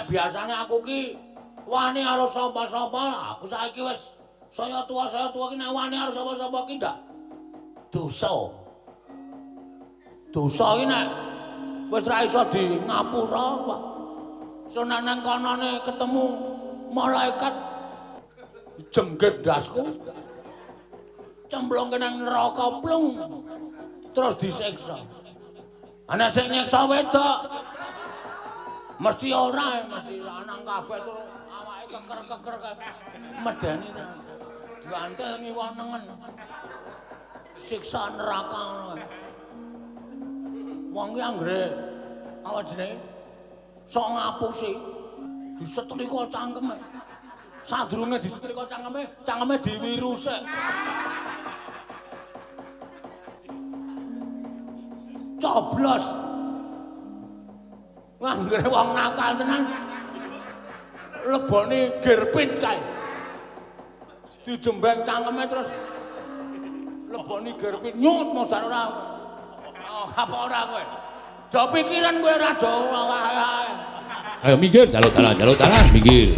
Nek biasane aku ki wani karo sapa-sapa, aku saiki wis saya tuwa ki nek wani karo sapa-sapa ki ndak dosa. Dosa ki nek wis ra iso di ngapura apa. So nek nang konone ketemu malaikat jengget ndasku. Cemplungke nang neraka plung. Terus disiksa. Ana sing nyiksa wedok. Mesti ora, mesti lanang kabeh terus awake keker-keker medeni tenan. Diantel ngiwa nengen. Siksa neraka ngono. Wong ki anggere apa jenenge? Sok ngapusi. Disetrika cangkeme. Sadurunge disetrika cangkeme, cangkeme diwiru sik. Coblos. Anggere wong nakal tenan lebone gerpit kae. Dijembeng cangkeme terus lebone gerpit nyut modar ora. Oh, apa ora kowe? Do pikiran kowe ora do wae. Ayo minggir, jaluk dalan, minggir.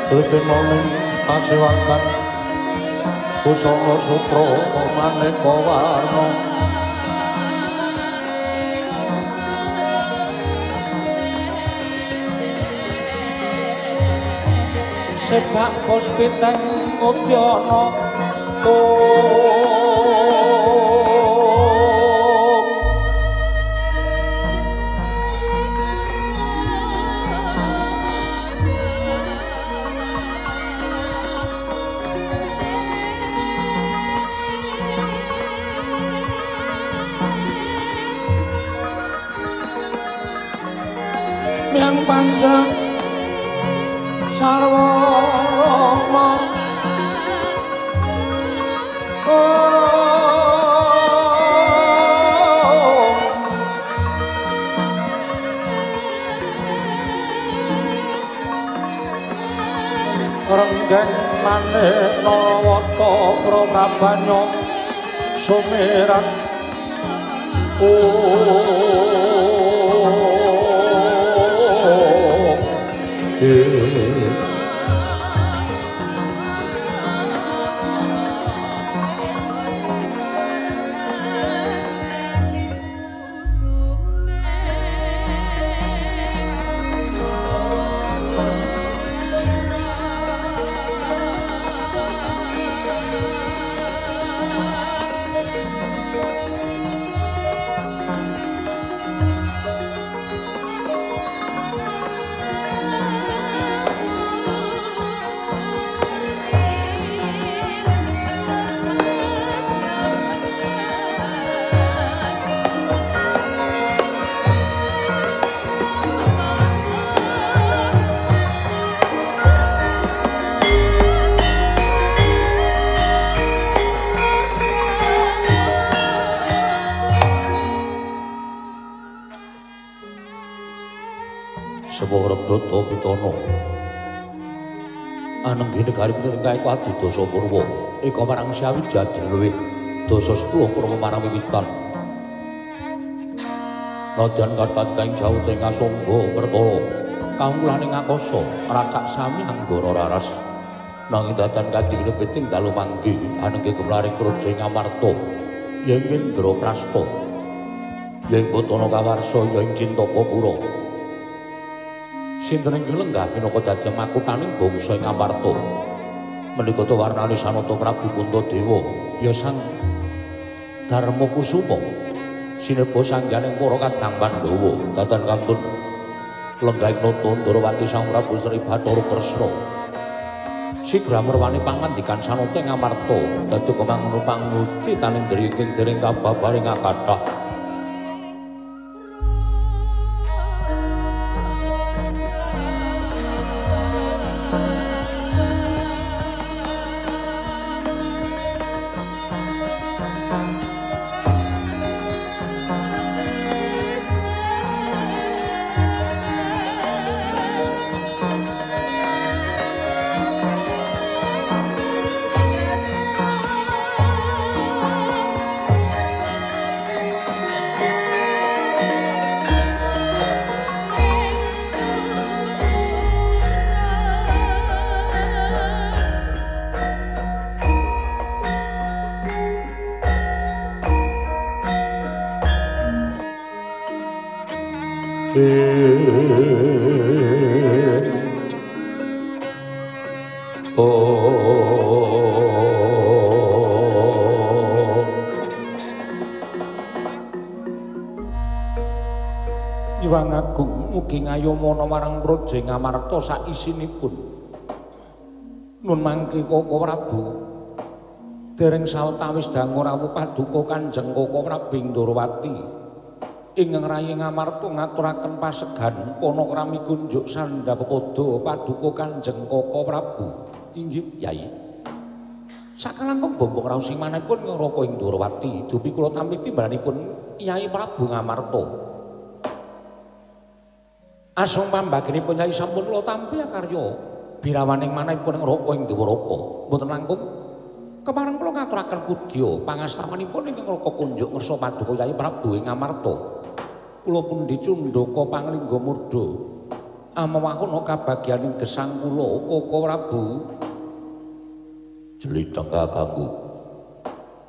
Sutinoning pasiwakan busana sutra maneka warna sedak puspiteng udyana Miang panca sarwa rama Renggeng manik nawata prabanya sumirat Sepuh Redata Pitana. Anenggi negari putra kaeka Adidasa Purwa. Eka marang Syawija luwih dasa 10 purwa marang wiwitan. Nadyan kathah ing jawata ing asangga perkara kangulaning akasa racak sami anggara raras. Nanging datan kadine piting dalu manggi anenggi gemlaring praja ing Amarta yen Indraprasta yen Batana Kawarsa yen Cintakapura. Sinten ingkang lenggah minangka dadi makutaning bangsa ing Amarta menika ta warnane Sanata Prabu Puntadewa ya Sang Darma Kusuma sineba sangganing para kadang Pandhawa datan kantun lenggahing nata Ndrawati Sang Prabu Sri Bathara Kresna. Sigra merwani pangandikan Sanata ing Amarta dadi kemangun pangudi tanindri ingkang dereng kababaring kathah. Hyang Agung mugi ngayomana marang praja ing Amarta saisinipun. Nun mangke Koko Prabu dereng sawetawis dangu rawuh paduka Kanjeng Koko Prabu Ndorowati ingkang rayi Ngamarta ngaturaken pasegan panakrami kunjuk sandhapada paduka Kanjeng Koko Prabu. Inggih Yai. Sakalangkung bombong raos ing manahipun Raka ing Ndorowati dupi kula tampi timbalanipun Yai Prabu Ngamarta. Asung pambagenipun Yai sampun kula tampi akarya birawaning manahipun Raka ing Dwaraka. Mboten langkung kepareng kula ngaturaken pudya pangastamanipun ingkang Raka kunjuk ngersa paduka Yai Prabu ing Ngamarta. Kula pundi cundhaka panglingga murda amawahana kabagyaning gesang kula Koko Prabu. Jlitheng kakangku,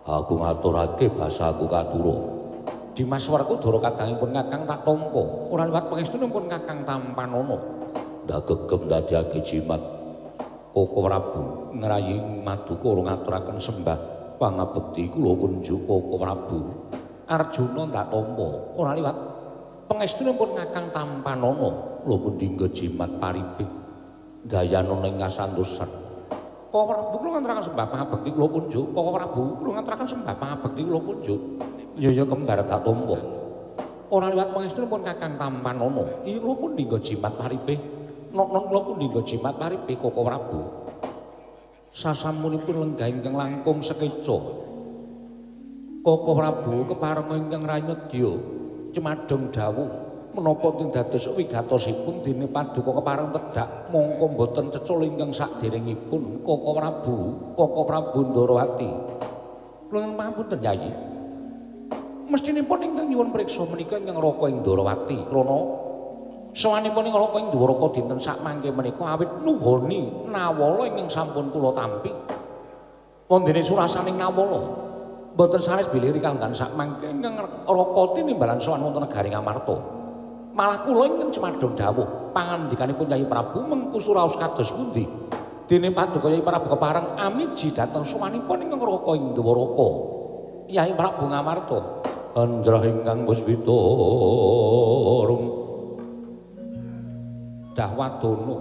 aku ngaturake basaku katura. Dimas Werkudara kadangipun Kakang tak tampa, ora liwat pangestunipun Kakang tampanana. Ndak gegem dadiake jimat Koko Prabu ngrayi maduka ngaturaken sembah pangabekti kula kunjuk Koko Prabu. Arjuna ndak tampa, ora liwat pangestunipun Kakang tampanana. Kula pundi nggo jimat paripih dayana ing kasantosan. Koko Prabu kula ngaturaken sembah pangabekti kula kunjuk. Koko Prabu kula ngaturaken sembah pangabekti kula kunjuk. Ya ya kembar tak tampa. Ora liwat pangestunipun Kakang tampanana. Iya kula pundi nggo jimat paripih. Nok-nok kula pundi nggo jimat paripih Koko Prabu. Sasampunipun lenggah ingkang langkung sekeca. Koko Prabu kepareng ingkang ranyedya cemadhong dawuh menapa tindados wigatosipun dene paduka kepareng tedhak mongko mboten cecul ingkang saderengipun Koko Prabu, Koko Prabu Ndorowati. Kula pangapunten Yai. Mestinipun ingkang nyuwun priksa menika ingkang Raka ing Ndorowati krana sowanipun ing Raka ing Dwaraka dinten sakmangke menika awit nuhoni nawala ingkang sampun kula tampi. Wondene surasaning nawala mboten sanes bilih rikanggan sakmangke ingkang Raka tinimbalan sowan wonten negari Ngamarta. Malah kula ingkang cemadhong dawuh pangandikanipun Yai Prabu mengku suraos kados pundi dene paduka Yai Prabu kepareng amiji dhateng sowanipun ingkang Raka ing Dwaraka. Yai Prabu Ngamarta anjrah ingkang puspita rum dahwadana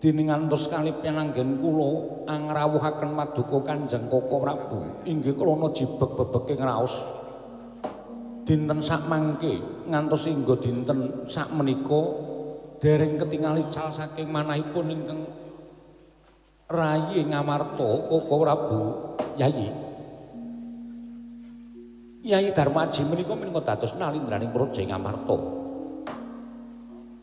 dene ngantos kalih pinanggen kula angrawuhaken paduka Kanjeng Koko Prabu inggih krana jibeg bebeke ngraos dinten sakmangke ngantos hingga dinten sakmenika dereng ketingali cal saking manahipun ingkang rayi Ngamarta Koko Prabu. Yai Yai Darmaji menika minangka dados nalindraning praja Ngamarta.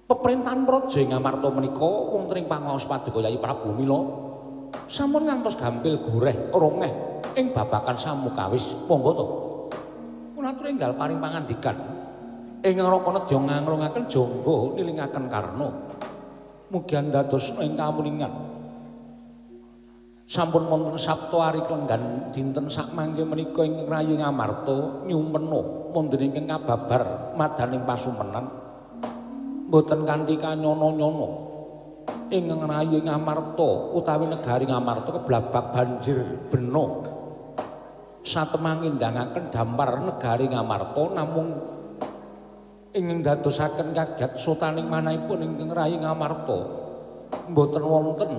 Peperintahan Praja ing Ngamarta menika wonten ing pangaos Paduka Yayi Prabu Mila sampun ngantos gampil goreh rongeh ing babagan samukawis. Monggo to. Kula atur enggal paring pangandikan. Ing Raka nedya ngangrungaken jangga nilingaken karna. Mugi andadosna ing kamuningan. Sampun wonten Sabtu ari klenggan dinten sakmangke menika ing rayi Ngamarta nyumena wonten ingkang kababar madaning pasumenan. Mboten kanthi kanyana-nyana ing rayi Ngamarta utawi negari Ngamarta keblabak banjir bena. Satemah ngindangaken dampar negari Ngamarta namung ingkang dadosaken kaget sotaning manahipun ingkang rayi Ngamarta mboten wonten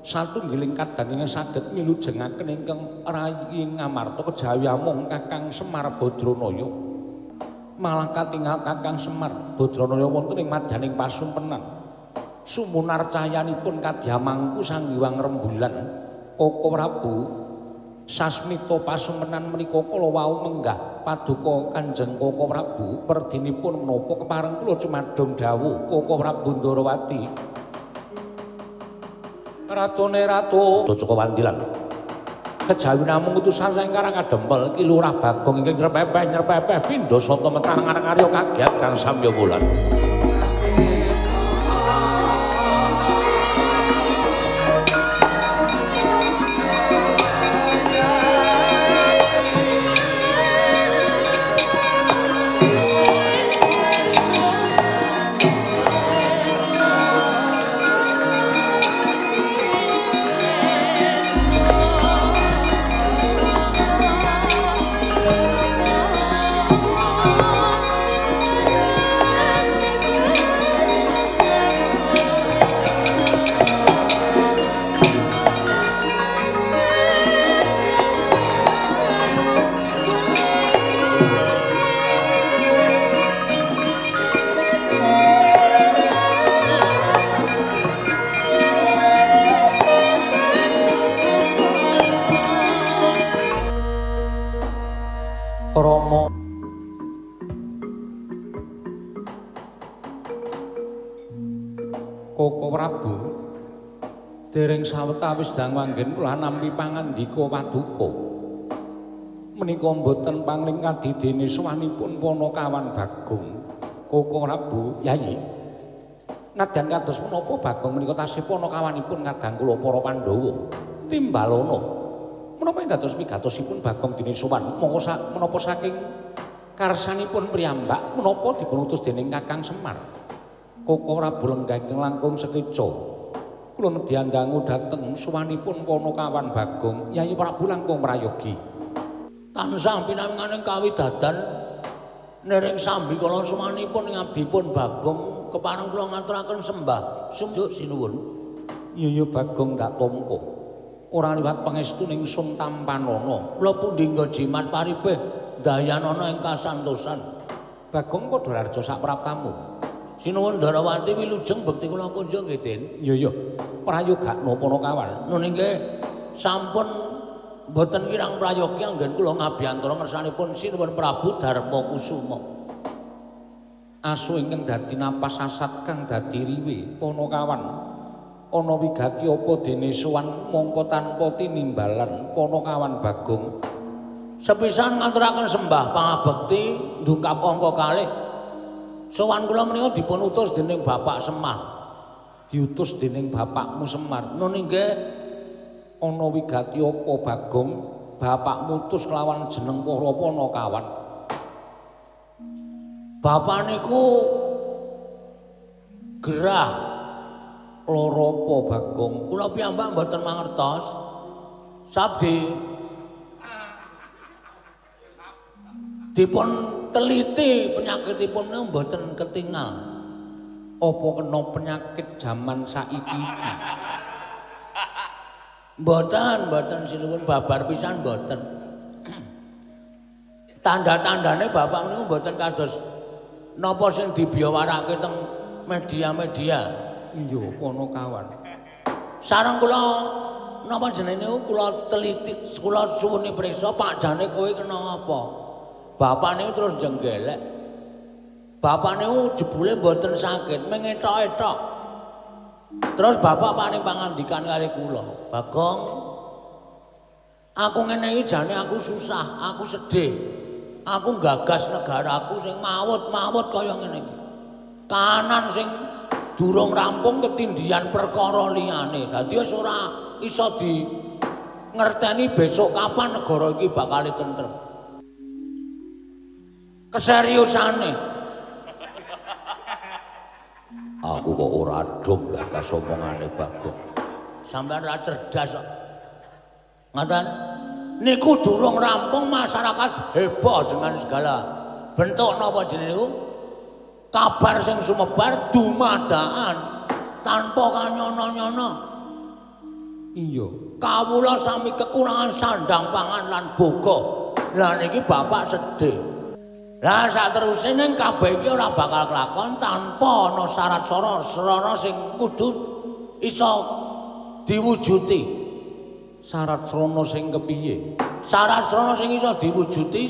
satunggiling kadang ingkang saged milujengaken ingkang rayi Ngamarta kejawi amung Kakang Semar Badranaya. Malah katingal Kakang Semar Badranaya wonten ing madaning pasumpenan. Sumunar cahyanipun kadyamangku Sang Hyang Rembulan. Koko Prabu sasmita pasumenan menika kala wau menggah paduka Kanjeng Koko Prabu perdinipun menapa kepareng kula cumadung dawuh Koko Prabu Ndarawati. Ratune Ratu Jaka Wandilan. Kejawi namung utusan saking Karang Kadempel Ki Lurah Bagong ingkang nyerpepeh-nyerpepeh pindha sata metan areng arya kaget kang samya wulan. Rama Koko Prabu dereng sawetawis dang manggen kula nampi pangandika paduka. Menika mboten pangling kadidene sowanipun Panakawan Bagong. Koko Prabu, Yayi. Nadyan kados menapa Bagong menika tasih panakawanipun kadang kula para Pandhawa. Timbalana. Menapa ing dados pigatosipun Bagong dene sowan mongko menapa saking karsanipun priyambak menapa dipun utus dening Kakang Semar. Koko Prabu lenggah ingkang langkung sekeca. Kula nedyan dangu dhateng sowanipun Panakawan Bagong. Yayi Prabu langkung prayogi. Tansah pinanganing kawidadan nering sambi kala sowanipun ngabdipun Bagong kepareng kula ngaturaken sembah sumjuk sinuwun. Iya Bagong tak tampa. Ora liwat pangestuning sun tampanana. Kula pundi nggo jimat paripih dayanana ing kasantosan. Bagong padha raja sak praptamu. Sinuwun Ndarawati wilujeng bekti kula kunjung nggih, Den. Iya iya. Prayogakna Panakawan. Nun inggih sampun mboten kirang prayogi anggen kula ngabiyantara ngersanipun Sinuwun Prabu Darma Kusuma. Asu ingkang dadi napas asat kang dadi riwe Panakawan. Ana wigati apa dene sowan mongko tanpa tinimbalan Panakawan Bagong. Sepisan ngaturaken sembah pangabekti ndungkap angka kalih. Sowan kula menika dipun utus dening Bapak Semar. Diutus dening bapakmu Semar. Nun inggih ana wigati apa Bagong bapakmu utus kelawan jeneng para Panakawan. Bapak niku gerah. Lara apa Bagong? Kula piyambak mboten mangertos. Sabdi dipun teliti penyakitipun niku mboten ketingal. Apa kena penyakit jaman saiki iki? Mboten, mboten sinuwun babar pisan mboten. Tanda-tandane bapak niku mboten kados napa sing dibiyawarake teng media-media. Iya, Panakawan. Sareng kula napa jenenge niku kula teliti, kula suwuni prisa Pak jane kowe kena apa? Bapak niku terus jenggelek. Bapak niku jebule mboten sakit, mung etok-etok. Terus bapak paring pangandikan kali kula, "Bagong, aku ngene iki jane aku susah, aku sedih. Aku nggagas negaraku sing mawut-mawut kaya ngene iki. Kahanan sing durung rampung ketindihan perkara liyane. Dadi wis ora iso di ngerteni besok kapan negara iki bakal tentrem." Keseriusane. Aku kok ora dong gagas omongane Bagong. Sampeyan ora cerdas kok. Ngaten? Niku durung rampung masyarakat heboh dengan segala bentuk napa jenenge niku? Kabar sing sumebar dumadaan tanpa kanyono-nyono. Iya, kawula sami kekurangan sandang pangan lan boga. Lah niki bapak sedih. Lah sateruse ning kabeh iki ora bakal kelakon tanpa ana syarat srana sing kudu iso diwujuti. Syarat srana sing kepiye? Syarat srana sing iso diwujuti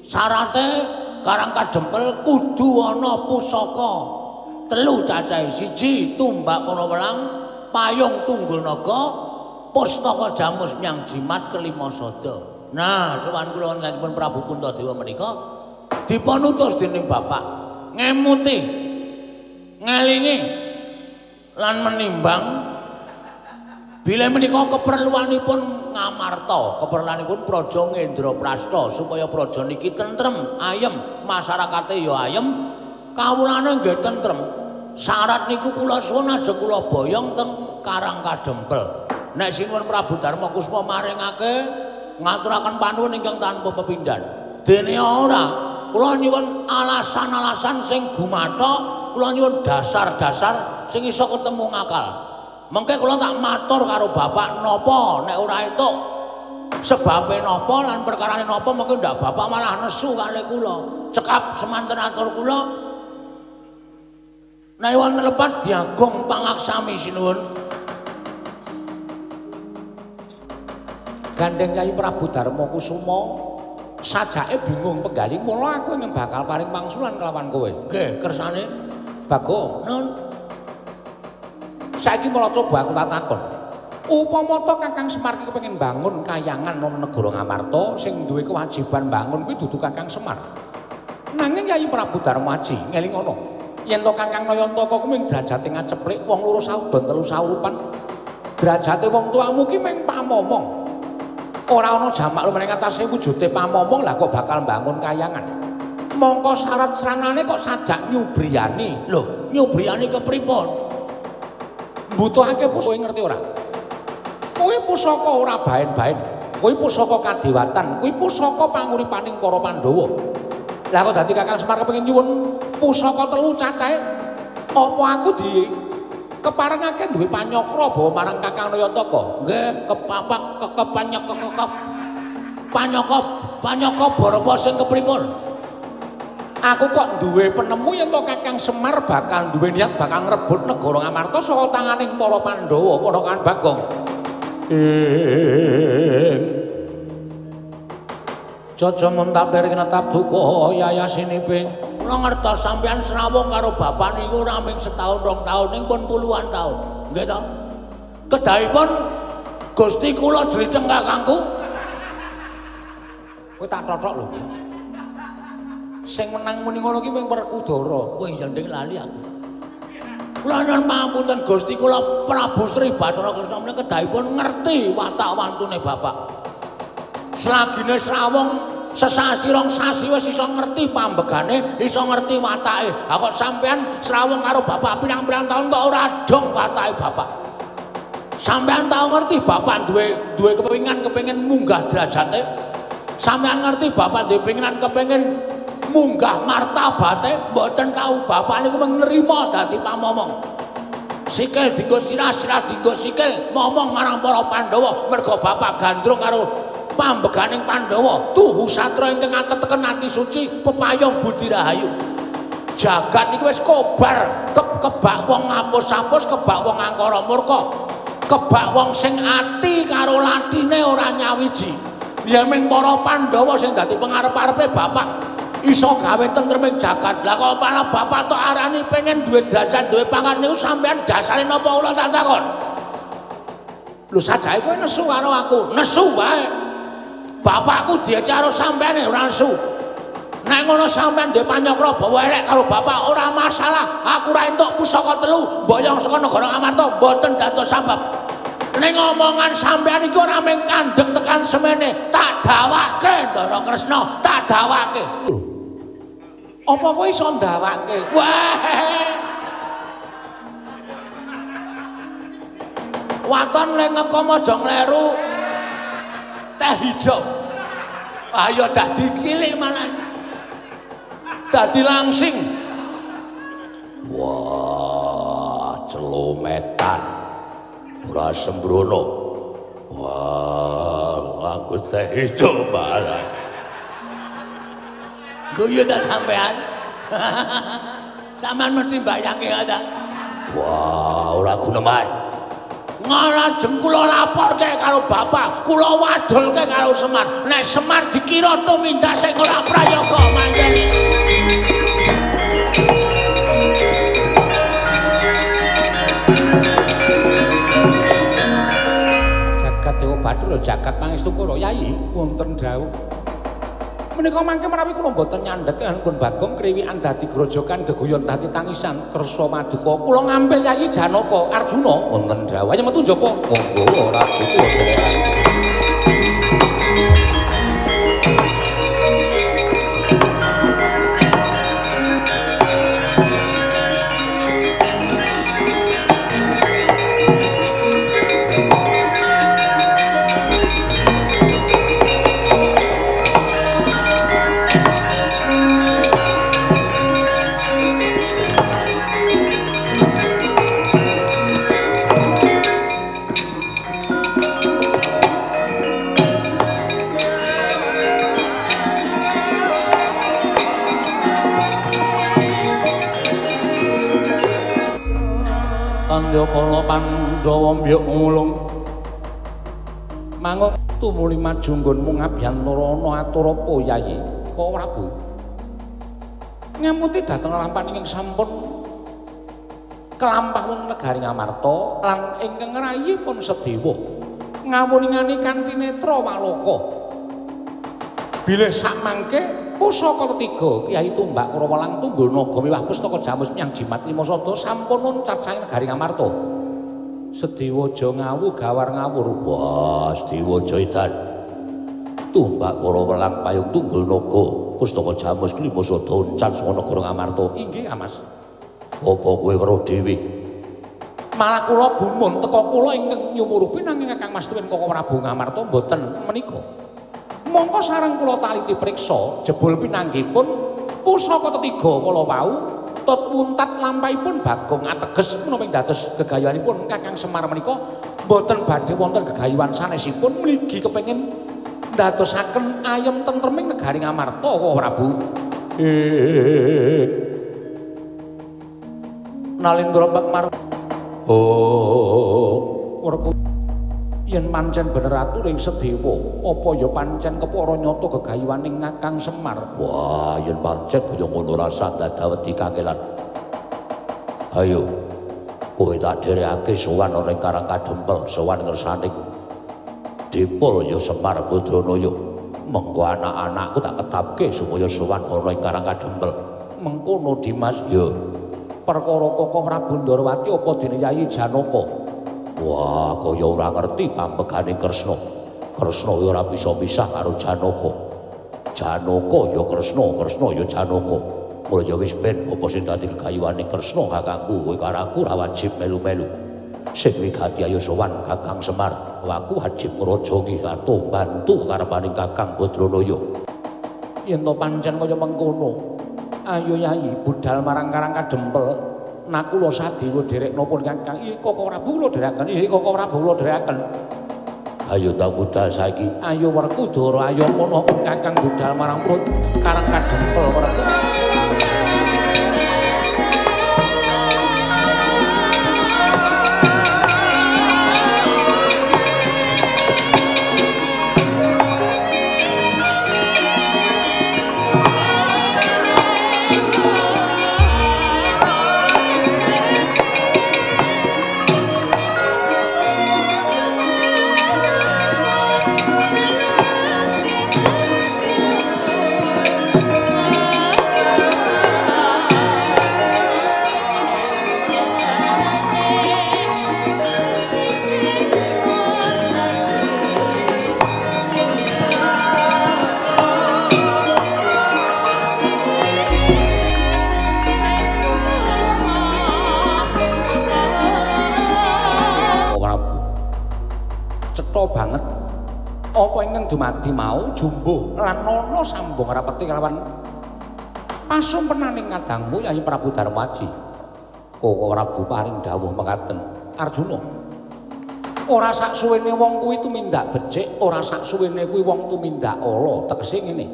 syarate Karang Kadempel kudu ana pusaka telu cacahe. Siji tumbak para welang, payung tunggul naga, pustaka jamus nyang jimat kelima sada. Nah, sowan kula wontenipun Prabu Puntadewa menika dipun utus dening bapak ngemuti, ngelingi lan menimbang bilih menika keperluanipun Ngamarta, keperluanipun Praja Ngendraprasta supaya praja niki tentrem, ayem, masyarakate ya ayem, kawulane nggih tentrem. Syarat niku kula suwun aja kula boyong teng Karang Kadempel. Nek sinuwun Prabu Darma Kusuma maringake ngaturaken panuwun ingkang tanpa pepindhan. Dene ora, kula nyuwun alasan-alasan sing gumathok, kula nyuwun dasar-dasar sing iso ketemu ngakal. Mengke kula tak matur karo bapak napa nek ora entuk sebabe napa lan perkarane napa mengke ndak bapak malah nesu kalih kula. Cekap semanten atur kula. Nek wonten lepat diagung pangaksami sinuwun. Gandeng Kyai Prabu Darma Kusuma sajake bingung penggali mula aku ingkang bakal paring pangsulan kelawan kowe. Nggih, kersane Bagong. Nun. Saiki mula coba aku tak takon. Upama to Kakang Semar iki kepengin bangun kayangan ana negara Ngamarta sing duwe kewajiban bangun kuwi dudu Kakang Semar. Nanging Kyai Prabu Darmaji ngeling ana yen to Kakang Nayantaka kuwi mung derajate ngaceplik wong loro saudon telu saurupan. Derajate wong tuamu ki mung pamomong. Ora ana jamak lumaning atase wujude pamomong lah kok bakal bangun kayangan. Mongko syarat sranane kok sajak nyubriyani. Lho, nyubriyani kepripun? Mbutuhake pusaka kowe ngerti ora? Kuwi pusaka ora baen-baen. Kuwi pusaka kadewatan, kuwi pusaka panguripaning para Pandhawa. Lah kok dadi Kakang Semar kepengin nyuwun pusaka telu cacahe? Apa aku di keparengake duwe panyakra bawa marang Kakang Nayantaka? Nggih, kepapak kekepanyakekekep. Panyaka panyaka barapa sing kepripun? Aku kok duwe penemu yen to Kakang Semar bakal duwe niat bakal ngrebut negara Ngamarta saka tanganing para Pandhawa, ponakan Bagong. Jaja muntapir kinetap duka yayasinipe. Kula ngertos sampeyan srawung karo bapak niku ora mung setahun rong taun ning pun puluhan taun. Nggih to? Kedahipun Gusti kula jlitheng kakangku. Kowe tak tothok lho. Sing menang muni ngono ki mung Werkudara. Kowe iya nding lali aku. Kula nyuwun pangapunten Gusti kula Prabu Sri Bathara Kresna menika kedahipun ngerti watak wantune bapak. Selagine srawung sesasi rong sasi wis iso ngerti pambegane, iso ngerti watake. Ha kok sampean srawung karo bapak pirang-pirang taun kok ora dong watake bapak. Sampean tau ngerti bapak duwe kepinginan kepengin munggah derajate? Sampean ngerti bapak duwe penginan kepengin munggah martabate? Mboten tau. Bapak niku mung nrimo dadi pamomong. Sikil dienggo sirah, sirah dienggo sikil, momong marang para Pandhawa merga bapak gandrung karo pambeganing Pandhawa, tuhu satra ingkang ateteken ati suci, pepayung budi rahayu. Jagat niku wis kobar, kebak wong ngapus-apus, kebak wong angkara murka, kebak wong sing ati karo latine ora nyawiji. Ya ming para Pandhawa sing dadi pengarep-arepe bapak. Iso gawe tentreming jagat. Lah kok malah bapak tok arani pengen duwe derajat, duwe pangkat niku sampean dasare napa kula tak takon. Lho sajake kowe nesu karo aku, nesu wae. Bapakku diajak karo sampean ora nesu. Nek ngono sampean duwe panyakra bawa elek karo bapak ora masalah. Aku ora entuk pusaka telu, mboyong saka negara Ngamarta mboten dados sabab. Ning omongan sampean iki ora mung kandhek tekan semene, tak dawake Ndara Kresna, tak dawake. Lho. Apa kowe iso ndawake? Wah. Waton le ngekom aja ngleru. Teh ijo. Ayo dadi cilik malah. Dadi langsing. Wah, celometan. Ora sembrono. Wah, aku teh ijo malah. Guyu ta sampean? Sampean mesti mbayangke ta. Wah, ora guneman. Ngalajeng kula laporke karo bapak, kula wadulke karo Semar. Nek Semar dikira tumindak sing ora prayoga manjen. Jagat Dewa Bathara jagat pangestu kula Yayi wonten dawuh. Menika mangke menawi kula mboten nyandhet pun Bagong kriwikan dadi grojokan geguyon dadi tangisan kersa maduka kula ngampil Yayi Janaka Arjuna wonten dawuh. Ayo metu njaba. Monggo ora butuh. Kala Pandhawa mbyuk ngulung mangung tumuli maju nggonmu ngabiyantara ana atur apa Yayi Ka Prabu ngemuti dhateng lampahan ingkang sampun kelampah wonten negari Ngamarta lan ingkang ngrayipun Sedewa ngawuningani kanthi netra waloka bilih sakmangke pusaka ketiga Kyai Tumbak Kurawa lan Tunggul Naga miwah pustaka Jamus Miang Jimat Lima Sada sampun loncat saking negari Ngamarta. Sedewa aja ngawu gawar ngawur. Wah, Sedewa aja edan. Tumbak Kurawa lan Payung Tunggul Naga pustaka Jamus Lima Sada loncat saka negara Ngamarta. Inggih, Mas. Apa kowe weruh dhewe? Malah kula gumun teka kula ingkang nyumurupi nanging Kakang Mas Tuwin Koko Prabu Ngamarta mboten menika. Mongko sareng kula taliti priksa jebul pinanggihipun pusaka tetiga kala wau tut wuntat lampahipun Bagong ateges menapa ing dados gegayuhanipun Kakang Semar menika mboten badhe wonten gegayuhan sanesipun mligi kepengin ndadosaken ayem tentreming negari Ngamarta Koko Prabu. Nalindra Pakmar. Oh, werku yen pancen bener aturing Sedewa, apa ya pancen kepara nyata gegayuhaning Kakang Semar? Wah, yen pancen kaya ngono rasa dadawedi kangelan. Ayo, kowe tak dherekake sowan ana ing Karang Kadempel, sowan ngersaning Dipul ya Semar Badranaya. Mengko anak-anakku tak ketapke supaya sowan ana ing Karang Kadempel. Mengkono Dimas. Ya. Perkara Koko Prabu Ndorowati apa dene Yayi Janaka? Wah, kaya ora ngerti pambegane Kresna. Kresna ya ora bisa pisah karo Janaka. Janaka ya Kresna, Kresna ya Janaka. Mula ya wis ben apa sing dadi gegayuhane Kresna kakangku, kowe karo aku ora wajib melu-melu. Sing wigati ayo sowan Kakang Semar. Aku wajib ngrajangi karto bantu karepaning Kakang Badranaya. Yen to pancen kaya mengkono, ayo Yayi budal marang Karang Kadempel. Nakula sadewa dherekna pun Kakang. Ih Koko Prabu kula dherekaken. Ih Koko Prabu kula dherekaken. Ayo tak budal saiki. Ayo Werkudara, ayo kono Kakang budal marang perut Karang Kadempel Werku. cetha banget. Apa ingkang dumadi mau jumbuh lan ana sambung rapete kelawan pasumpenaning kadangmu Yayi Prabu Darmaji. Koko Prabu paring dawuh mekaten, Arjuna. Ora sak suwene wong kuwi tumindak becik, ora sak suwene kuwi wong tumindak ala, tegese ngene.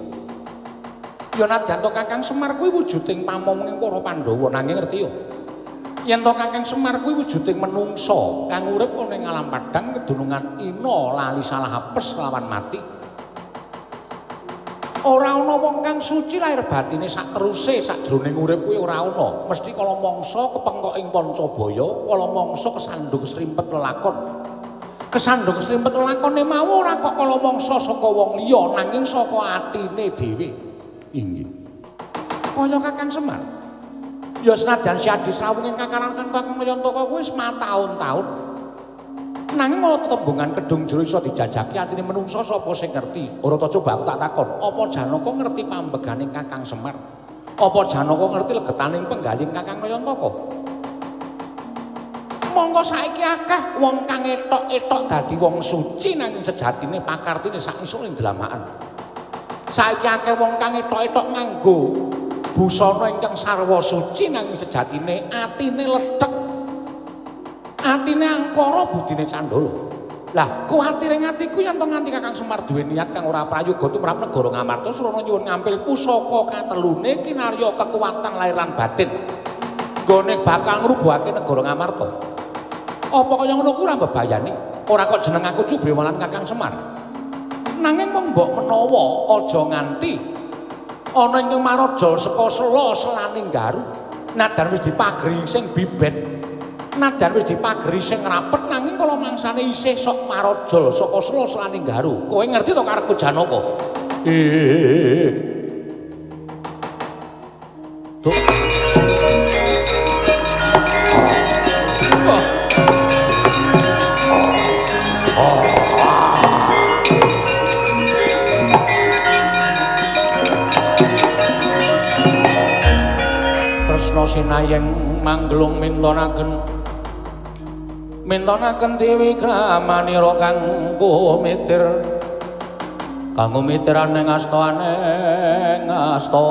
Ya nadyan to Kakang Semar kuwi wujuding pamoming para Pandhawa, nanging ngerti yo. Yen to Kakang Semar kuwi wujuding menungsa kang urip ana ing alam padhang kedunungan ina lali salah apes lawan mati. Ora ana wong kang suci lahir batine sak teruse sakjroning urip kuwi ora ana. Mesti kala mangsa kepengkok ing pancabaya, kala mangsa kesandung srimpet lelakon. Kesandung srimpet lelakone mau ora kok kala mangsa saka wong liya nanging saka atine dhewe. Inggih. Kaya Kakang Semar. Ya senajan siadi srawunging kakaran Kakang Nayantaka kuwi wis mataun-taun. Nanging ana tetembungan kedung jero iso dijajaki atine menungsa sapa sing ngerti. Ora ta coba aku tak takon, apa Janaka ngerti pambegane Kakang Semar? Apa Janaka ngerti legetaning penggaling Kakang Nayantaka? Monggo saiki akeh wong kang etok-etok dadi wong suci nanging sejatine pakartine sak isuk ing dlamakan. Saiki akeh wong kang etok-etok nganggo busana ingkang sarwa suci nanging sejatine atine lethek. Atine angkara budine candala. Lah, kuwatire atiku yen to nganti Kakang Semar duwe niat kang ora prayoga tumrap negara Ngamarta srana nyuwun ngampil pusaka katelune kinarya kekuatan lahir lan batin. Nggone bakal ngrubuhake negara Ngamarta. Apa kaya ngono kuwi ora mbebayani? Ora kok jeneng aku Cubrewalan Kakang Semar. Nanging mung mbok menawa aja nganti ana ingkang maraja saka sela selaning garu. Nadan wis dipageri sing bibet. Nadan wis dipageri sing rapet nanging kala mangsane isih sok marajal saka sela selaning garu. Kowe ngerti to karepku Janaka? Duh. Kresna sinayeng manggelung mintonaken mintonaken Dewi Kramanira kang kumitir kanggo mitirane ngastaane ngasta.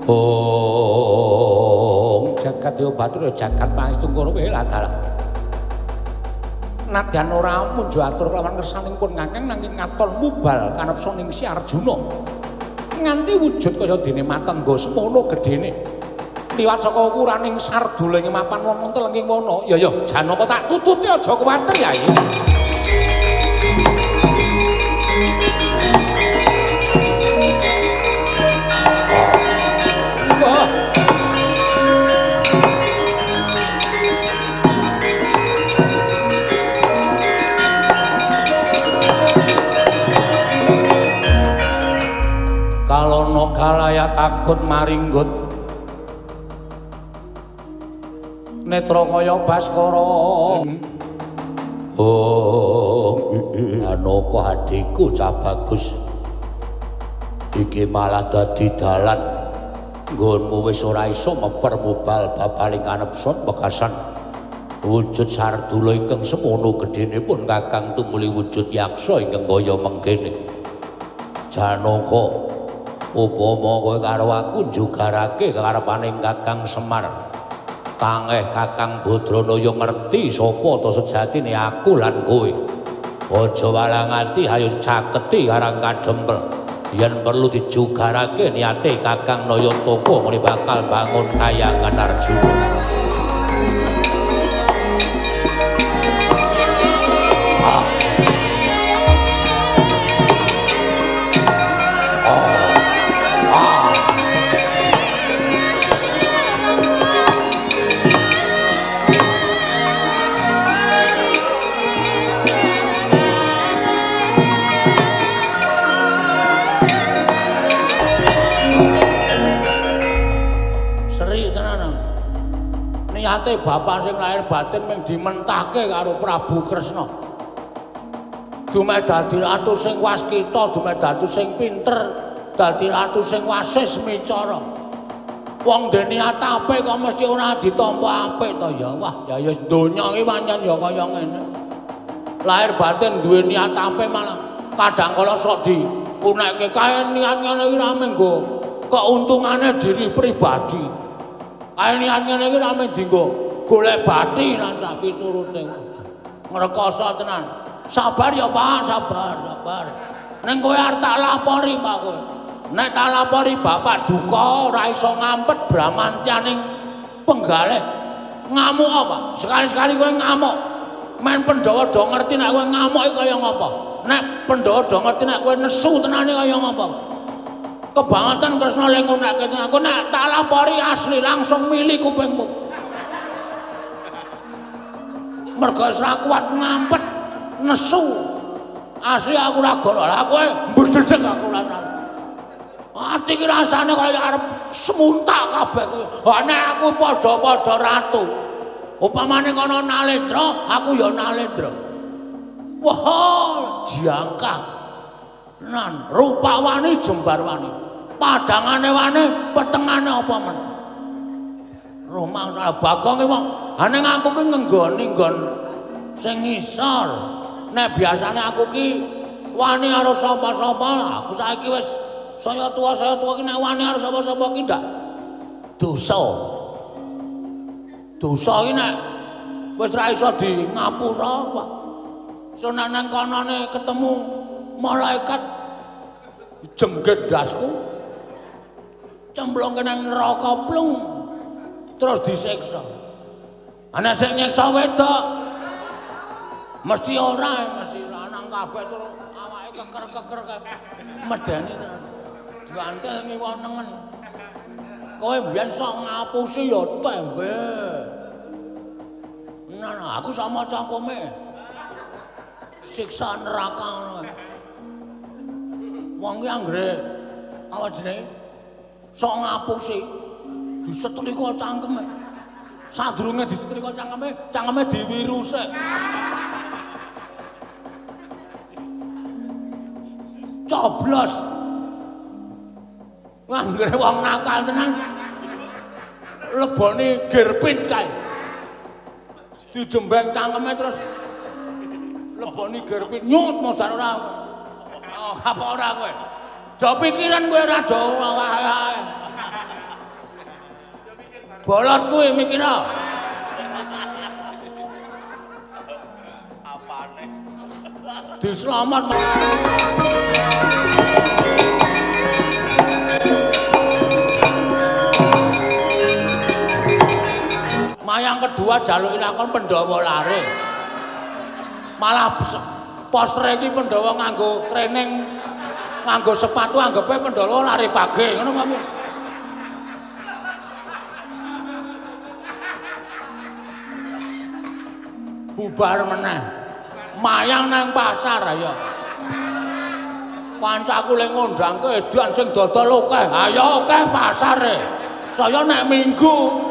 Ong jagat dewa bathara jagat pangestu karo welah dalah. Nadyan ora munjo atur kelawan kersaning pun Kakang nanging katon mubal kanepsa ning Si Arjuna. Nganti wujud kaya dene matengga semono gedene. Liwat saka ukuraning sardula ing mapan wonten telenging wana. Ya ya Janaka tak tututi aja kuwatir ya. Wah. Kalono kalaya takut maringgut netra kaya Baskara. Oh, Janaka adhiku cah bagus. Iki malah dadi dalan nggonmu wis ora iso meper mubal babaling kanepson wekasan. Wujud sardula ingkang semono gedhene pun Kakang tumuli wujud yaksa ingkang kaya mengkene. Janaka, upama kowe karo aku njugarake karepaning Kakang Semar. Tangeh Kakang Badranaya ngerti sapa ta sejatine aku lan kowe. Aja walang ati, ayo caketi karang kadempel. Yen perlu dijugarake niate Kakang Nayantaka ngene bakal bangun kayangan Arjuna. Niate bapak sing lahir batin mung dimentahke karo Prabu Kresna. Dumeh dadi ratu sing waskita, dumeh dadi sing pinter, dadi ratu sing wasis micara. Wong dene niat apik kok mesti ora ditampa apik to ya. Wah, ya ya donya iki pancen ya kaya ngene. Lahir batin duwe niat apik malah kadang kala sok diunekke kae niat ngene iki ra menggo keuntungane diri pribadi. Kae niat ngene iki ra mung dienggo golek bathi lan sak piturute. Ngrekoso tenan. Sabar ya Pak, sabar, sabar. Ning kowe arep tak lapori Pak kowe. Nek tak lapori bapak duka ora iso ngampet bramantyaning penggalih. Ngamuk apa? Sekali-sekali kowe ngamuk. Men Pandhawa do ngerti nek kowe ngamuk iki kaya ngapa. Nek Pandhawa do ngerti nek kowe nesu tenane kaya ngapa. Kebangetan Kresna le ngunekke aku nek tak lapori asli langsung mili kupingmu. Mergo wis ra kuat ngampet nesu. Asli aku ora goro. Lah kowe mbedhedhek aku lan. Ati iki rasane kaya arep semuntak kabeh kuwi. Ha nek aku padha-padha ratu. Upamane kono Nalendra, aku ya Nalendra. Wah, jangka. Nan rupa wani jembar wani. Padangane wani, petengane apa men. Rumangsa Bagong ki wong, ha ning aku ki ngenggoni nggon sing ngisor. Nek biasane aku ki wani karo sapa-sapa, aku saiki wis saya tua ki nek wani karo sapa-sapa ki ndak dosa. Dosa ki nek wis ra iso di ngapura apa. So nek nang konone ketemu malaikat jengget ndasku. Cemplung nang neraka plung terus disiksa. Ana sing nyiksa wedok mesti ora, mesti lanang kabeh terus awake keker-keker kabeh. Medeni tenan. Diantel ngiwa nengen. Kowe mbiyen sok ngapusi ya tembe. Nah, aku sama cangkeme. Siksa neraka ngono. Wong ki anggere apa jenenge? Sok ngapusi. Disetrika cangkeme. Sadurunge disetrika cangkeme, cangkeme diwiruse. Coblos. Wah, anggere wong nakal tenan. Lebone gerpit kae. Dijembeng cangkeme terus lebone gerpit nyut modar ora. Oh, apa ora kowe? Do pikiran kowe ora do wae. Bolot kuwi mikira. Apane? Diselamat. Mayang kedua jaluk lakon Pandhawa lare. Malah poster iki Pandhawa nganggo training, nganggo sepatu anggepe Pandhawa lari pagi ngono apa? Bubar meneh. Mayang nang pasar ayo. Kancaku le ngundangke edan sing dodol akeh. Ayo akeh pasare. Saya nek minggu.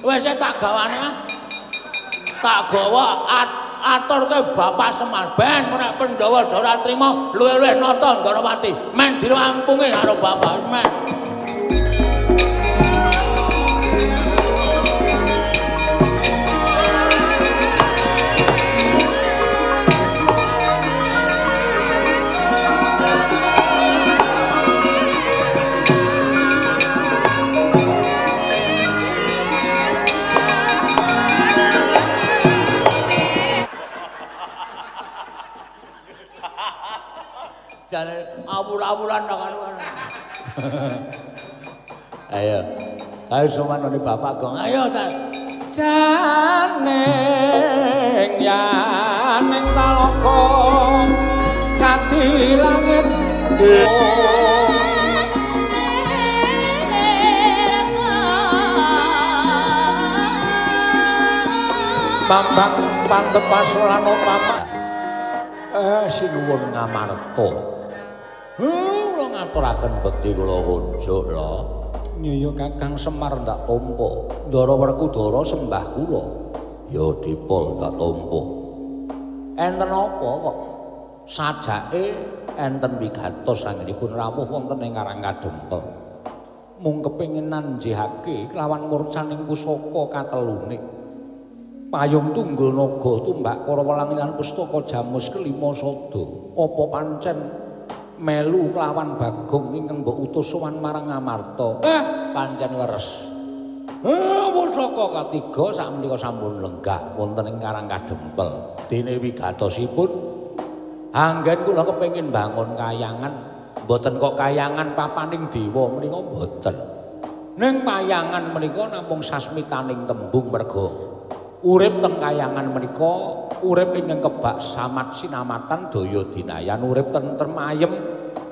Wis tak gawane. Tak gawa aturke Bapak Semar ben nek Pandhawa ora trima luwih-luwih nata Ndorowati. Men dirampunge karo Bapak Semar. Awur-awuran karo. Ayo. Ayo sowan nang Bapak Gong. Ayo ta. Janing yaning talaga kadi langit. Bambang pantepas lan pamah. Sinuwun Ngamarta. Kula ngaturaken bekti kula kunjuk lho. Nyaya Kakang Semar ndak tampa. Ndara Werkudara sembah kula. Ya dipol ndak tampa. Enten apa kok sajake enten wigatos anggenipun rawuh wonten ing Karang Kadempel. Mung kepengin nanjihake kelawan murcaning pusaka katelune. Payung tunggul naga tumbak kara welang lan pustaka jamus kelima sada. Apa pancen melu kelawan Bagong ingkang mbok utus sowan marang Ngamarta? Pancen leres. Pusaka katiga sakmenika sampun lenggah wonten ing Karang Kadempel. Dene wigatosipun anggen kula kepengin bangun kayangan, mboten kok kayangan papaning dewa menika mboten. Ning payangan menika namung sasmitaning tembung merga urip teng kayangan menika urip ingkang kebak samat sinamatan daya dinayan, urip tentrem ayem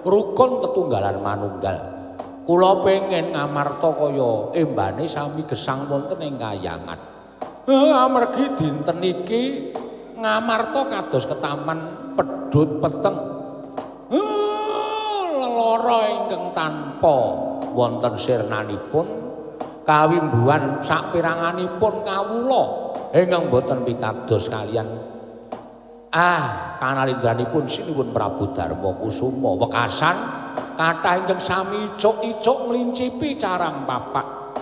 rukun tetunggalan manunggal. Kula pengin Ngamarta kaya embane sami gesang wonten ing kayangan. Amargi dinten iki Ngamarta kados ketaman pedhut peteng. Lelara ingkang tanpa wonten sirnanipun kawimbuhan sapiranganipun kawula ingkang boten pitados kalian kanalindranipun sinuwun Prabu Darma Kusuma wekasan kathah ingkang sami icuk-icuk nglincipi carang papak.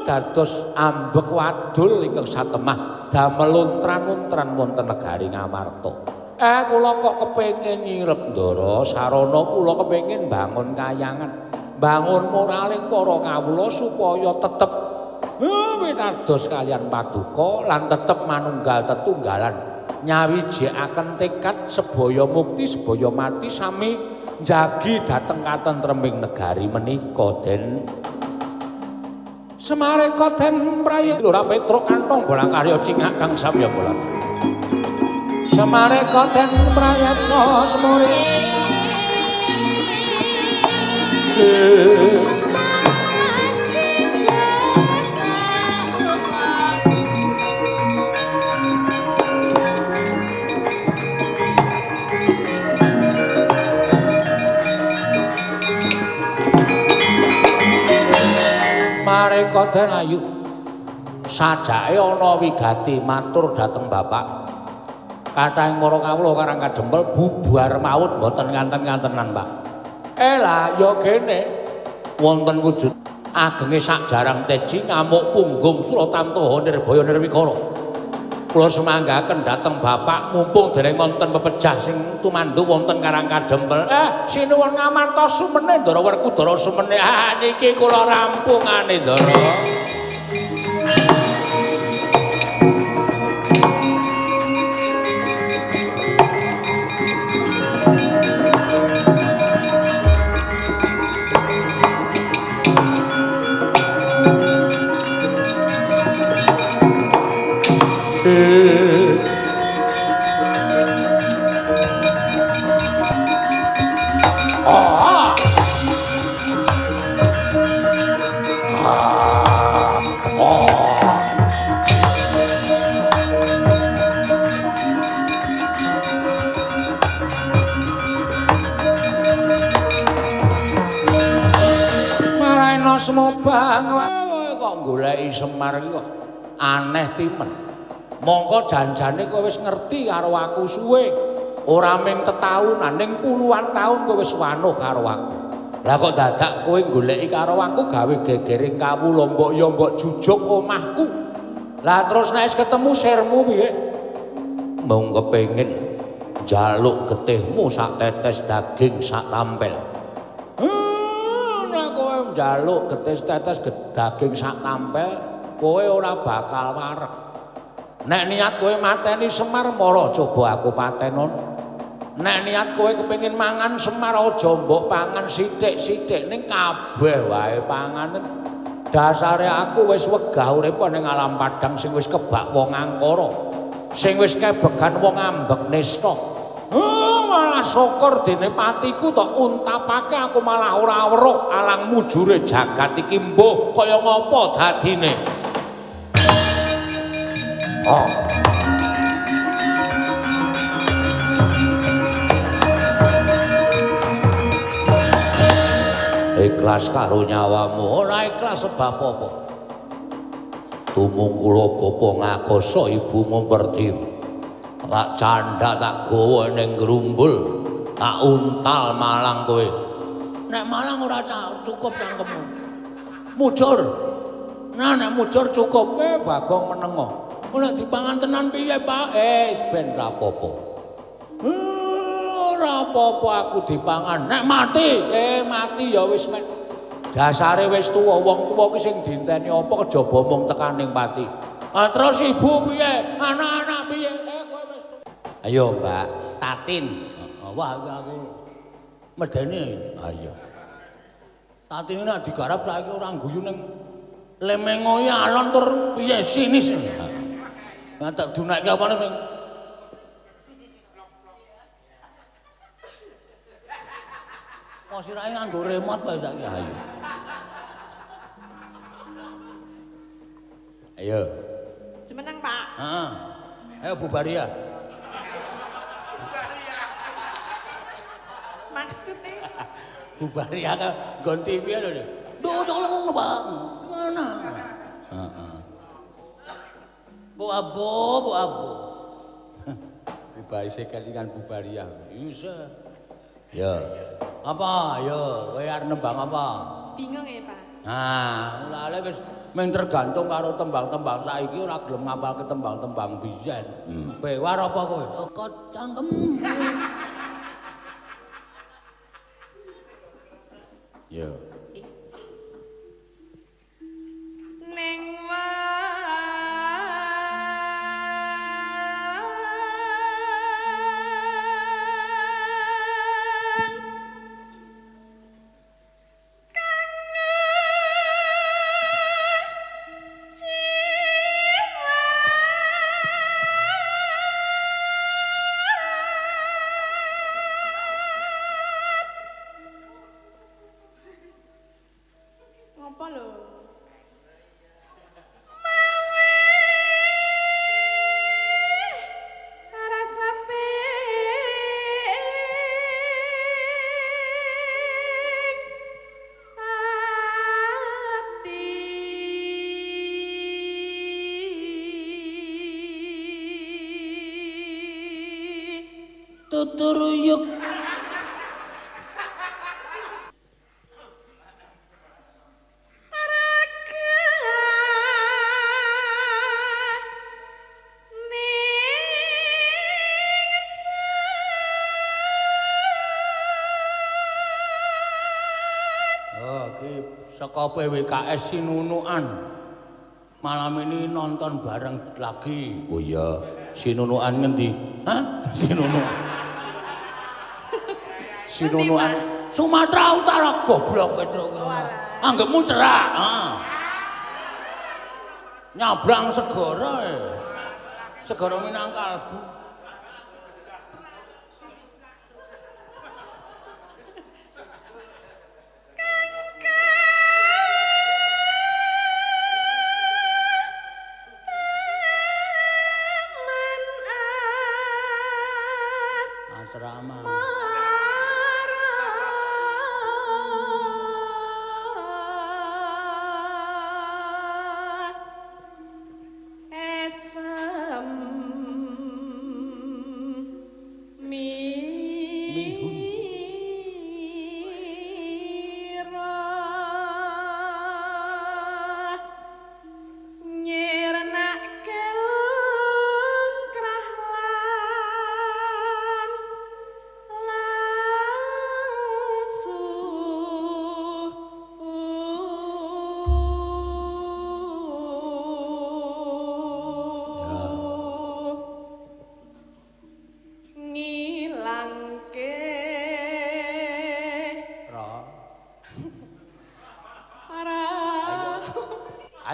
Dados ambek wadul ingkang satemah damel untran-untran wonten negari Ngamarta. Kula kok kepengin nyirep Ndara sarana kula kepengin bangun kayangan, bangun moraling para kawula supaya tetep pitados kalian paduka lan tetep manunggal tetunggalan nyawijekaken tekad sebaya mukti sebaya mati sami njagi dhateng katentreming negari menika. Den Semareka den prayi Lurah Petruk kantong bolang karya cingak kang samya bolang. Semareka den prayatna semuri. Mareka den ayu sajake ana wigati matur dhateng bapak. Kathahing para kawula Karang Kadempel bubar maut mboten nganten-ngantenan, Pak. Lah ya gene wonten wujud agenge sak jarang teji ngamuk punggung Suratamtaha Nirbaya Nirwikara. Kula semanggaken dhateng bapak mumpung dereng wonten pepejah sing tumandhu wonten Karang Kadempel. Sinuwun Ngamarta sumene Ndara Werkudara sumene. Niki kula rampungane Ndara. Kok goleki Semar iki kok aneh timen. Mongko janjane kowe wis ngerti karo aku suwe. Ora ming tetaunan ning puluhan taun kowe wis wanuh karo aku. Lah kok dadak kowe goleki karo aku gawe gegering kawula mbok ya mbok jujuk omahku. Lah terus nek wis ketemu sirmu piye? Mung kepengin njaluk getihmu sak tetes daging sak tampel. Njaluk getis tetes daging sak tampel kowe ora bakal wareg. Nek niat kowe mateni Semar mara coba aku patenon. Nek niat kowe kepengin mangan Semar aja mbok pangan sithik-sithik ning kabeh wae panganen. Dasare aku wis wegah urip ning alam padang sing wis kebak wong angkara, sing wis kebegan wong ambek nista. Malah syukur dene patiku tok untapake aku malah ora weruh alang mujure jagat iki mbuh kaya ngapa dadine. Ikhlas karo nyawamu, ora ikhlas sebab apa? Tumung kula bapa ngakoso ibumu Pertiwi. Tak candha tak gawa ning grumbul, tak untal malang kowe. Nek malang ora cukup cangkemmu. Mujur. Nah nek mujur cukup. Bagong menengo. Ora dipangan tenan piye, Pak? Ben ra apa-apa. Ora apa-apa aku dipangan. Nek mati, mati ya wis men. Dasare wis tuwa, wong tuwa ki sing dinteni apa kejaba mung tekaning pati. Ah terus ibu piye? Anak-anak piye? Kowe wis tuwa. Ayo, Mbak, Tatin. Wah, aku medeni. Ayo. Tatin nek digarap saiki ora guyu ning lemengoe alon tur piye sinis. Ngantek dunekke apane ping. Kok sirahe nganggo remote wae saiki. Ayo. Ayo. Jumeneng, Pak. Heeh. Ayo Bu Baria. Maksudnya Bu Baria kan nggon TV lho. Duh, kok ngono, Pak. Ngono. Heeh. Bu Abo, Bu Abo. Bu Baria kelingan Bu Baria. Isa. Ya. Apa? Ayo, kowe arep nembang apa? Bingung ya, Pak. Nah, lale wis mung tergantung karo tembang-tembang saiki ora gelem ngapalke tembang-tembang biyen. Bewar apa kowe? Kok cangkem. Ya. Ning tuturuyuk. Oh, iki saka PWKS Sinunukan. Malam ini nonton bareng lagi. Oh iya, Sinunukan ngendi? Hah? Sinunukan. Sinunukan Sumatera Utara, goblok Petruk. Anggepmu cerak. Ha. Nyabrang segara e. Segara Minangkalbu. Asrama.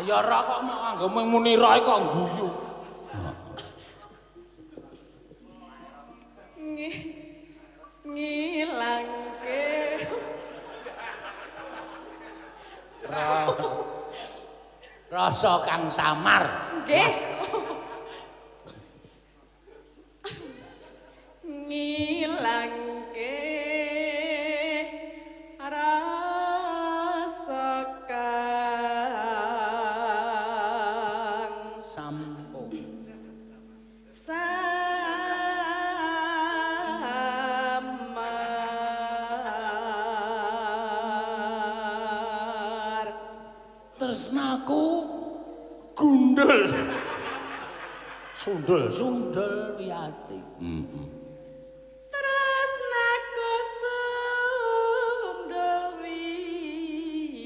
Ya ora kok nganggo muni roe kok guyu. Ngilangke. Rasa kang samar. Nggih. Ngilangke rasa kang sampo samar. Tresnaku gundul. Sundul, sundul wiyati. Heeh. Tresnaku sundul wiyati.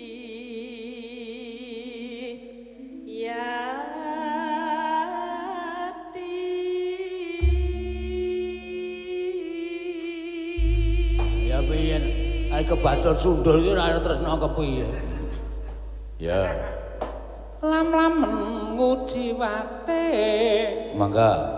Ya piye? Ae kebacut sundul iki ora tresna kepiye? Ya. Lam-lamen ngujiwate. Mangga.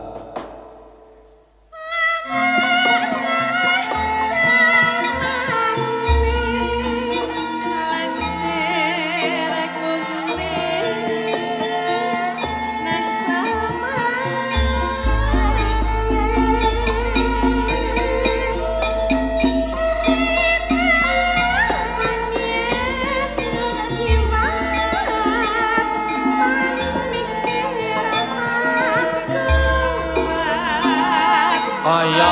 Kaya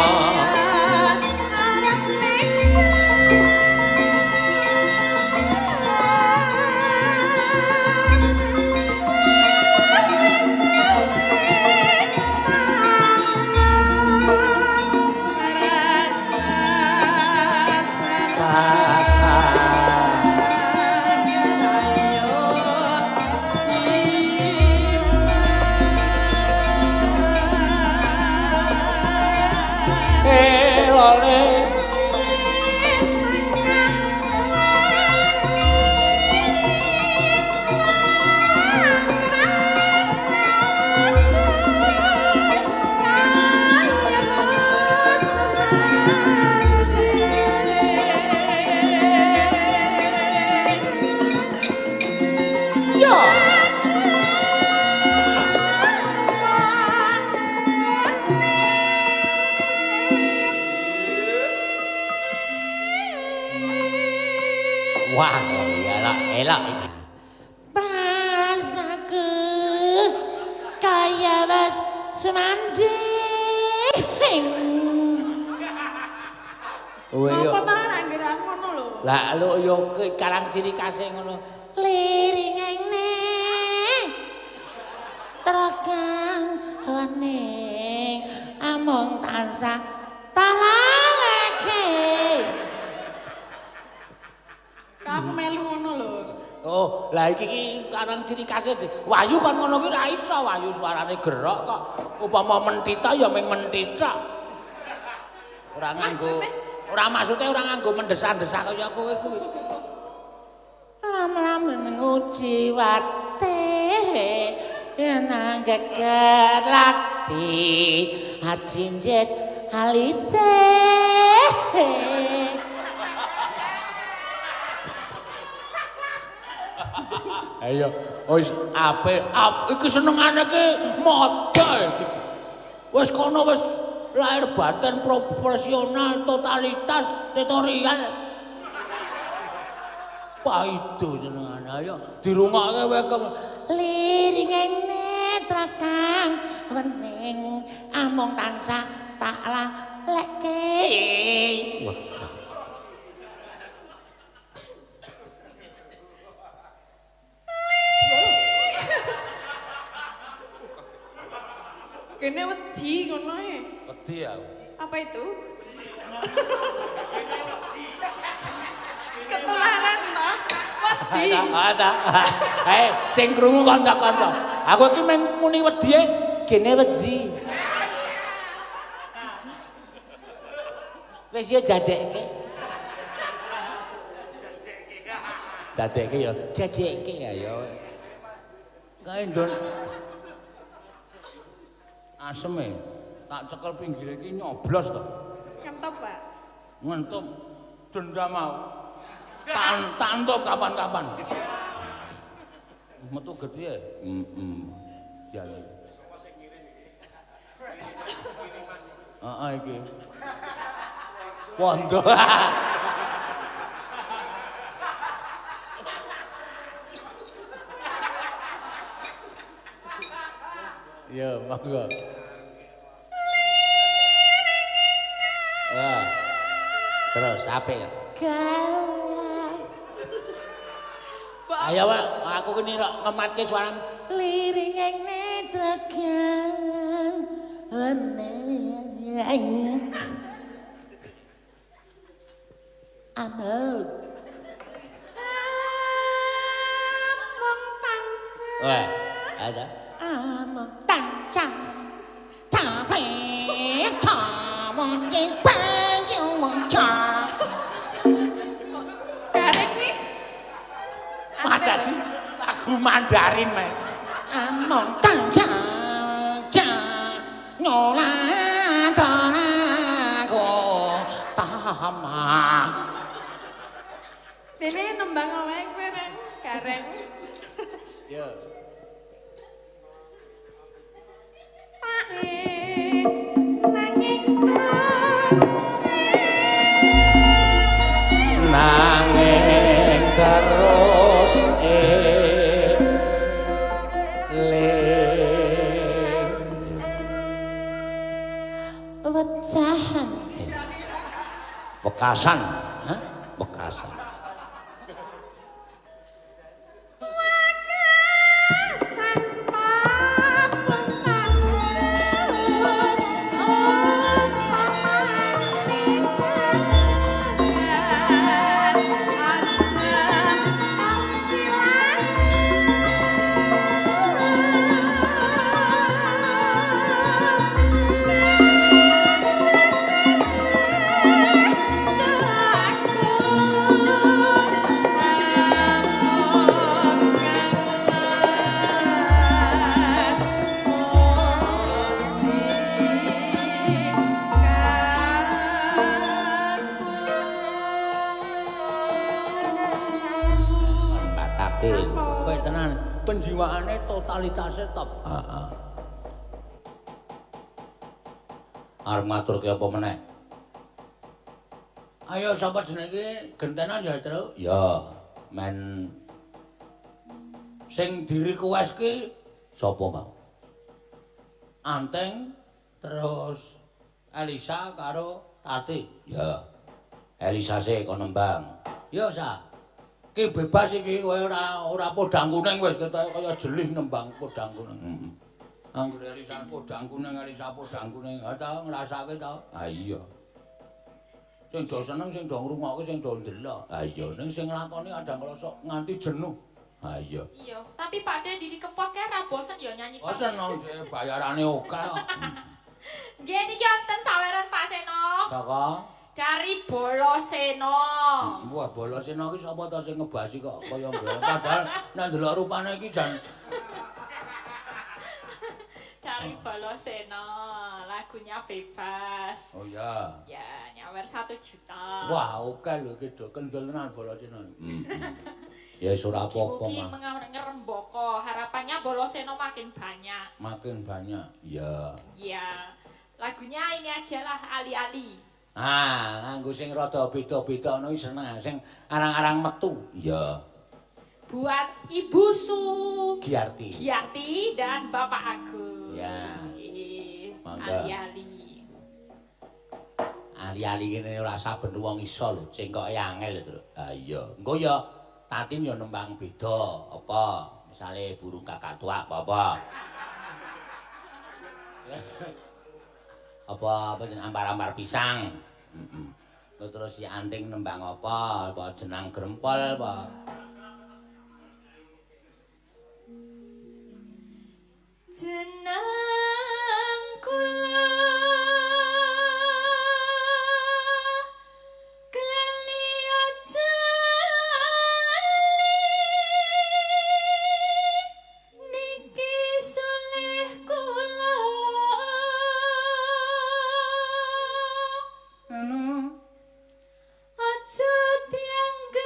wah, elak elak. Prasaku kaya wis senanding. Apa ta nek anggere aku ngono lho. Lah lho yo karang ciri khase ngono. Liringane trekang wening amung tansah talaleke. Aku melu ngono lho. Oh, lah iki iki karang ciri khase Wahyu kon ngono ki ora iso, Wahyu suarane gerok kok. Upama mentita ya mung mentita. Ora nganggo, ora maksude ora nganggo mendesak-desak kaya kowe kuwi. Lam-lamen ngujiwate nang geger lati ajinjet alise. Ayo, wis apik, iki senengane iki modho iki. Wis kono wis lahir batin proporsional totalitas tutorial. Paido senengane, ayo dirungokke kowe ke liringane trekang wening amung tansah tak laleke. Wah. Kene wedi ngono e. Wedi aku. Apa itu? Ketularan ta? Wedi. Ta. Eh, sing krungu kanca-kanca. Aku iki mung muni wedi e kene wedi. Wis yo jajekke. Dadekke yo jajekke ayo. Kae ndon aseme tak cekel pinggire iki nyoblos to. Ngentop, Pak. Ngentop dendam aku. Tak entup kapan-kapan. Metu gedhe. Heeh. Jane. Heeh iki. Wondo. Ya, monggo. Wah. Terus apik ya? Ayo, Wak, aku kene rok ngematke suaramu. Liringane trekang Wening among Among tansah. Weh, ada. Among tansah ta fei ta mong jing pai jiu mong cha. Gareng nih. Wah, dadi lagu Mandarin meh. Among tansah cha nyo la ta la ko ta ma. Dene nembang wae kowe Reng, gareng. Ya. Nanging terus nanging terus eling wecahan Wekasan, hah? Wekasan. Wekasan papun tanggung umpamane sadar aja silang. Mbak Tatin. Kowe tenan, penjiwaane totalitasnya top. Heeh. Arep ngaturke apa meneh? Ayo sapa jenenge iki gentenan ya, Truk? Ya, men Sing di-request ki sapa, Mang? Anteng terus Elisa karo Tati. Ya. Elisa sik kon nembang. Ya, Sa. Ki bebas iki kowe ora podang kuning wis ketoke kaya jelih nembang podang kuning. Heeh. Anggere Elisa podang kuning, Elisa podang kuning. Ha ta ngrasake ta? Ha iya. Sing do seneng, sing do ngrungokke, sing do ndelok. Ha iya. Ning sing nglakoni kadang kala sok nganti jenuh. Ha iya. Iya, tapi Pak De Didi Kempot kae ra bosen ya nyanyi. Bosen nang bayarane akeh kok. Nggih niki wonten saweran Pak Seno. Saka Dari Boloseno. Wah, Boloseno iki sapa ta sing ngebasi kok kaya ngene. Padahal nek ndelok rupane iki jan Dari Boloseno, lagunya bebas. Oh iya. Ya, nyawer 1 juta. Wah, oke lho iki do kendel tenan Boloseno. Ya wis ora apa-apa, Mugi Mang. ngerembaka, harapannya Boloseno makin banyak. Makin banyak. Ya. Ya. Lagunya ini aja lah Ali-ali. Ah, nganggo sing rada beda-beda ngono iki seneng, sing arang-arang metu. Ya. Buat Ibu Su Giarti. Giarti dan Bapak Agus. Ya. Nggih, Mangga. Ali-ali. Ali-ali ngene ora saben wong iso lho, cengkoke angel lho, Truk. Ha iya. Engko ya Tatin ya nembang beda, apa misale burung kakak tua apa-apa. Apa jeneng ampar-ampar pisang. Heeh. Terus si Anting nembang apa? Apa jenang grempol apa? Jenang kula kleli aja lali niki soleh kula Anu aja dianggep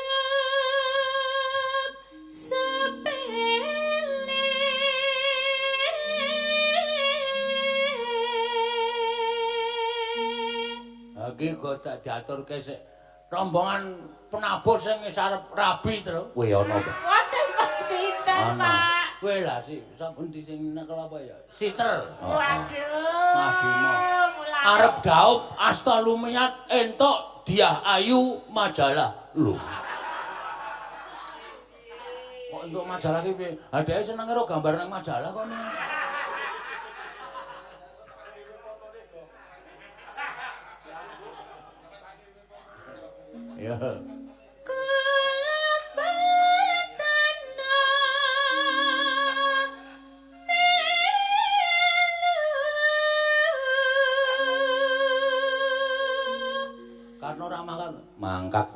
sepele. Iki kok tak diaturke sik rombongan penabuh sing wis arep rabi, Truk. Kowe ana apa? Wonten Pak sinten, Pak? Kowe lah si sapa endi sing nekel apa ya? Siter. Waduh. Ngabimo. Mulane. Arep daup asta lumiyat entuk Diah Ayu majalah. Lho. Kok entuk majalah ki piye? Ha dhek seneng karo gambar nang majalah kok. Ya. Karena ora mangkat, mangkat.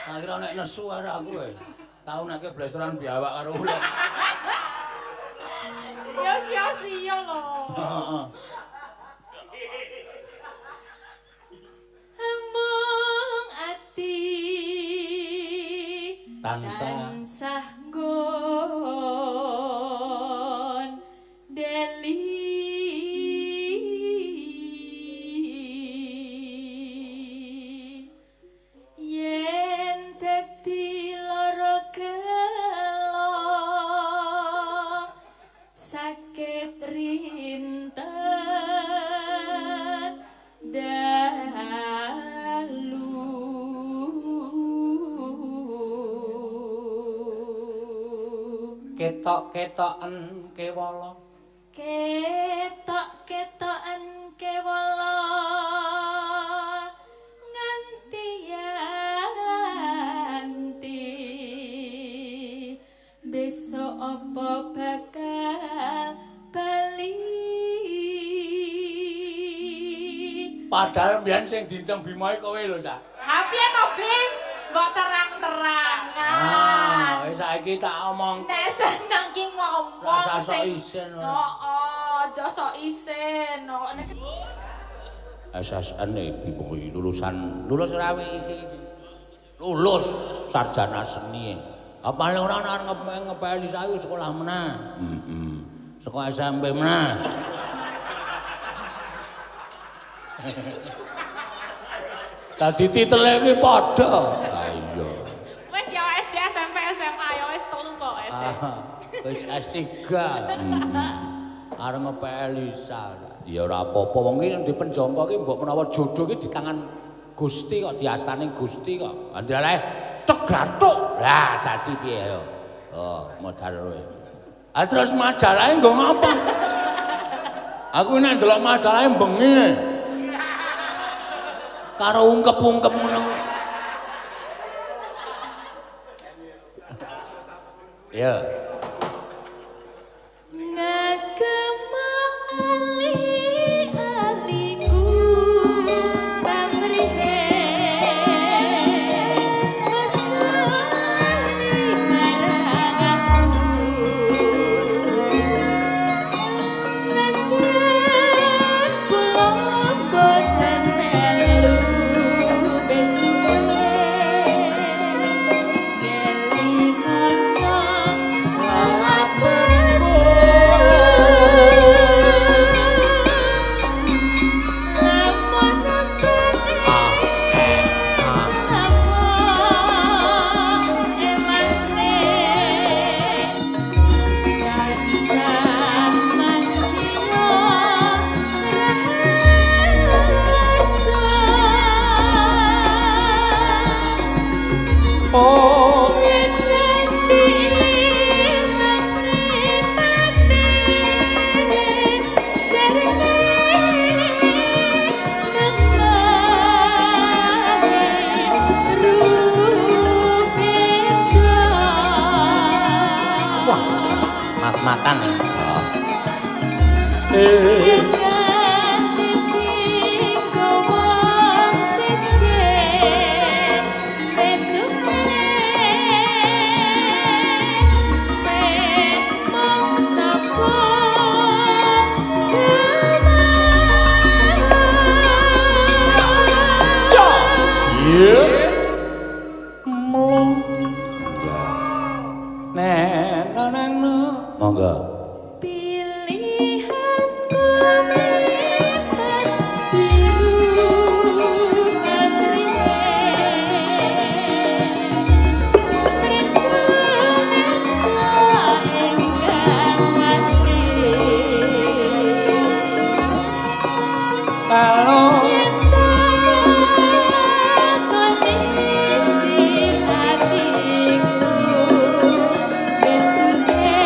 Akhirnya nek nesu karo aku kowe. Tau nek blestoran biawak karo ulo. Ya sia-sia lho. Heeh. Mung ati tansah nggon deli yen dadi lara gelo sakit rintet dalu. Ketok-ketoken kewala, ketok-ketoken kewala nganti yanti besok apa bakal bali. Padahal mbiyen sing dinceng Bima iki kowe lho, Sa. Ha piye to, Bim? Mbok terang-terangan. Ah, wis saiki tak omong. Nek seneng ki ngomong Rasa sok isin. Heeh, aja sok isin. Kok nek SSN e Bima iki lulusan lulus ora isi iki. Lulus sarjana seni. Apa ora arep ngepeli saiki sekolah meneh. Heeh. Sekolah SMP meneh. Dadi titele iki padha. Ha iya. Wis ya SD, SMP, SMA ya wis telu kok wis. Wis S3. Arep ngepeli sa. Ya ora apa-apa wong iki dipenjangka iki mbok menawa jodoh iki di tangan Gusti kok diastani Gusti kok. Andalae tek gathuk. Lah dadi piye ayo. Oh, modal kowe. Ah terus majalahe nggo ngapa? Aku nek ndelok majalahe bengi. Karo ungkep-ungkep ngono. Ya. Ngagem ali-aliku pamrihe aja ali marang aku. Nadyan kula boten melu besuke ngelingono Mat-matan ya. Monggo. Pilihanku mripat biru pamrihe mreso nasta ingkang ati kalau yen takoni atiku besuke.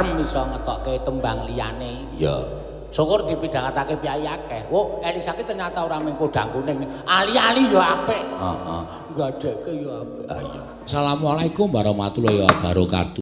Parem iso ngetokke tembang liyane. Iya. Syukur dipidhangatake piyayi akeh. Oh, Elisa ki ternyata ora mung podang kuning. Ali-ali ya apik. Heeh. Gadeke ya apik. Ah iya. Assalamualaikum warahmatullahi wabarakatuh.